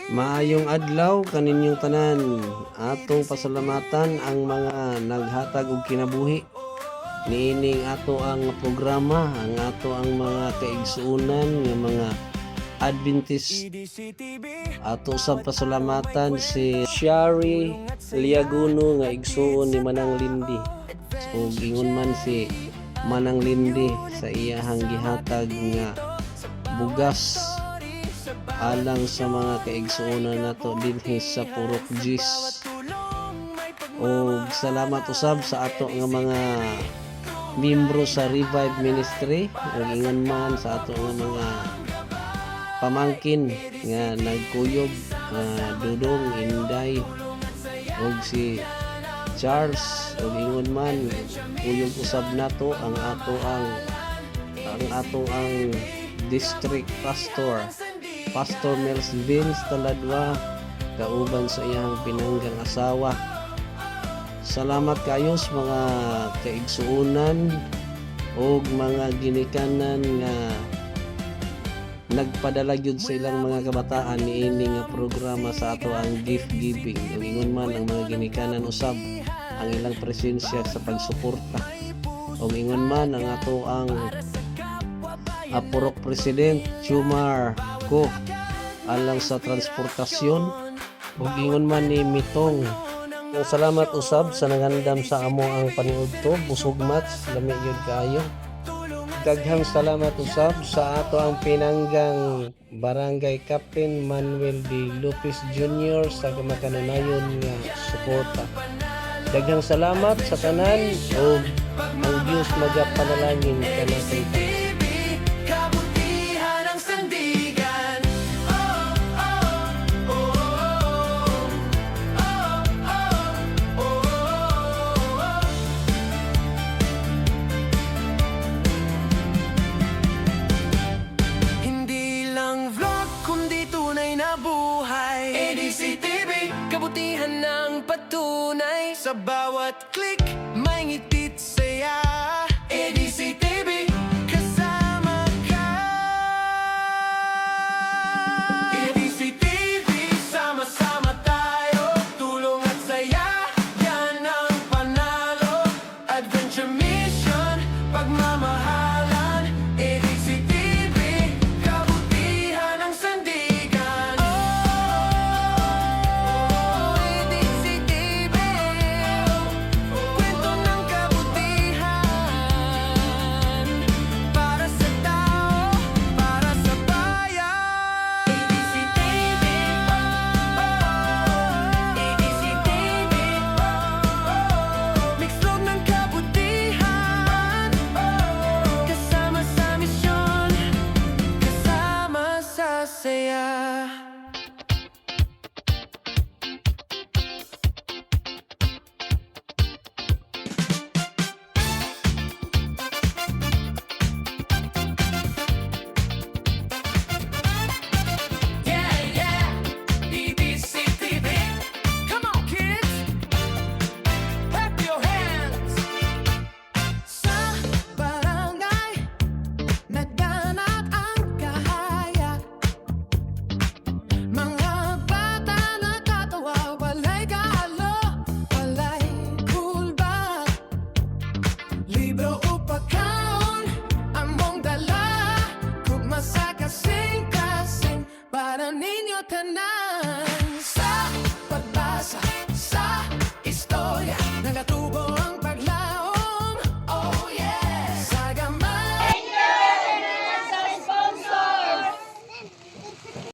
Maayong adlaw kaninyong tanan. Atong pasalamatan ang mga naghatag og kinabuhi niining ato ang programa, ang ato ang mga kaigsuonan nga mga Adventist. Ato sa pasalamatan si Shari Liaguno nga igsuon ni Manang Lindi ug ingon man si Manang Lindi sa iyahang gihatag nga bugas alang sa mga kaigsuonan nato dinhi sa Purok Diyes. Og salamat usab sa ato nga mga miyembro sa Revive Ministry ug ingon man sa ato nga mga pamangkin nga nagkuyog, Dudong, Inday ug si Charles, ug ingon man kuyog usab nato ang ato ang district pastor, Pastor Mels Vince Taladwa, kauban sa iyang pinanggang asawa. Salamat kayo sa mga kaigsuonan ug mga ginikanan nga nagpadala gyud sa ilang mga kabataan niini nga programa sa ato ang gift giving, ug ingon man ang mga ginikanan usab ang ilang presensya sa pagsuporta, ug ingon man ang ato ang Purok President Chumar ko alang sa transportasyon, ug ingon man ni Mitong. Salamat usab sa nangandam sa amo ang paniudto. Busog match, lami gyud kaayo. Daghang salamat usab sa ato ang pinanggang Barangay Captain Manuel D. Lopez Jr. sa makanunayon nga suporta. Daghang salamat sa tanan ug ang Dios magapanalangin kanatong tanan. Kabutihan ang sandigan. Oh. Hindi lang vlog, kundi tunay na buhay. ADC TV, kabutihan ng patunay. Sa bawat click, may ngiti't saya. ADC TV, kasama ka. ADC TV, sama-sama tayo. Tulong at saya, yan ang panalo. Adventure, mission, pagmamahalan. ADC TV, kabutihan ang sandigan. Oh, ADC TV, kwento ng kabutihan. Para sa tao, para sa bayan. ADC TV, ADC TV, mixlog ng kabutihan. Kasama sa misyon, kasama sa saya. Yeah, EDC TV. Come on, kids. Clap your hands. Sa barangay, naganap ang kahayag. Mga bata nakatawa, walay galo, walay kulba. Libro o pagkaon, among dala. Gugma sa kasing-kasing, para ninyo tanan. Sa